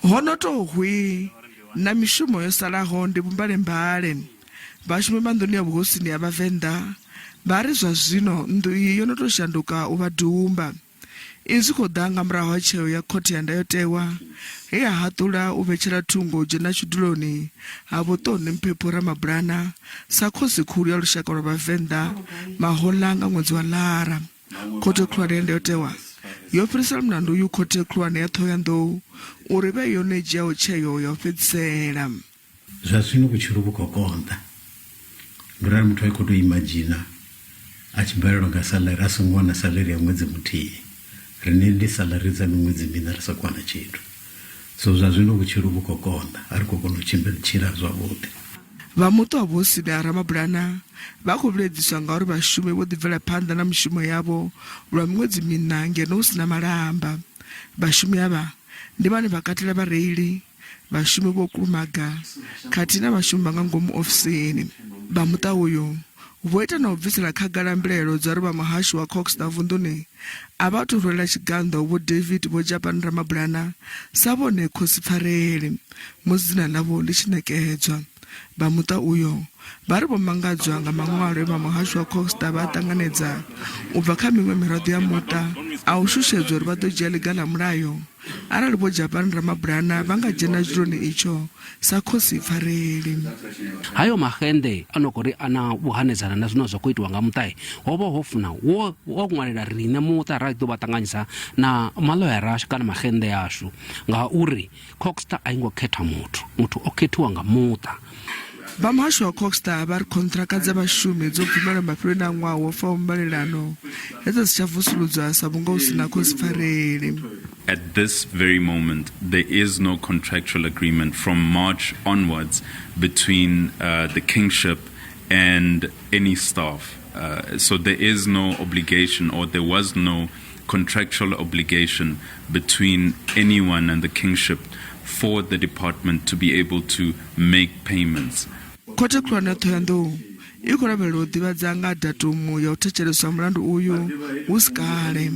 Ho no tou hwii, na mishumo yo salaho ndi vhumbalembale. Vhashumi vha nḓuni ya vhuhosini ya Vhavenḓa vha ri zwa zwino nnḓu iyi yo no tou shanduka u vha dumba. Izwi zwi khou ḓa nga murahu ha tsheo ya Khothe ya Ndayotewa he ya haṱula u vhetshela thungo u dzhena tshiduloni ha Vho Toni Mphephu Ramabulana sa khosi khulu ya lushaka lwa Vhavenḓa mahoḽa nga ṅwedzi wa Lara. Khothe Khulwane ya Ndayotewa yo fhirisela mulandu uyu Khothe Khulwane ya Ṱhohoyanḓou uri i vhe yone i dzhiaho tsheo ya u fhedzisela. Zwa zwino vhutshilo vhu khou konḓa ngauri arali muthu a khou tou imadzhina a tshi balelwa nga salari a songo wana salari ya ṅwedzi muthihi riṋe ndi salari dza miṅwedzi miṋa ri sa khou wana tshithu so zwa zwino vhutshilo vhu khou konḓa a ri khou kona u tshimbila tshila zwavhuḓi. Vha muṱa wa vhuhosini ha Ramabulana vha khou vhilaedziswa ngauri vhashumi vho ḓi bvela phanḓa na mishumo yavho lwa miṅwedzi miṋa ngeno hu si na malamba. Vhashumi avha ndi vhane vha katela vhareili, vhashumi vho kulumaga khathihi na vhashumi vha nga ngomu ofisini. Vha muṱa uyu vho ita na u bvisela khagala mbilaelo dza uri vha muhasho wa CoGHSTA vunḓuni a vha athu rwela tshiganḓo Vho David Vho Japan Ramabulana sa vhone khosi pfareli musi dzina ḽavho ḽi tshi ṋekedzwa. Vha muṱa uyo vha ri vho mangadzwa nga maṅwalo e vha muhasho wa CoGHSTA vha a ṱanganedza u bva kha miṅwe miraḓo ya muṱa a u shushedza uri vha ḓo dzhia ḽiga ḽa mulayo Arali Vho Japan Ramabulana vha nga dzhena tshiduloni itsho sa khosi pfareli. Hayo maxennḓe a no khou ri a na vhuhanedzana na zwine zwa khou itiwa nga muṱa, ho vha ho funa wo wo ṅwalela riṋe muṱa ra ḓo vha ṱanganyisa na maḽoyara ashu kana maxennḓe ashu ngauri CoGHSTA a i ngo khetha muthu, muthu o khethiwa nga muṱa. Vha muhasho wa CoGHSTA vha ri khonṱhiraka dza vhashumi dzo bvumelwa mafheloni a ṅwaha wo faho mbalelano he dza si tsha vusuludzwa sa vhunga hu si na khosi pfareli. At this very moment, there is no contractual agreement from March onwards between the kingship and any staff. So there is no obligation, or there was no contractual obligation between anyone and the kingship for the department to be able to make payments. Khothe Khulwane ya Ṱhohoyanḓou i khou lavhelelwa u ḓivhadza nga ha datumu ya u thetsheleswa ha mulandu uyu hu si kale.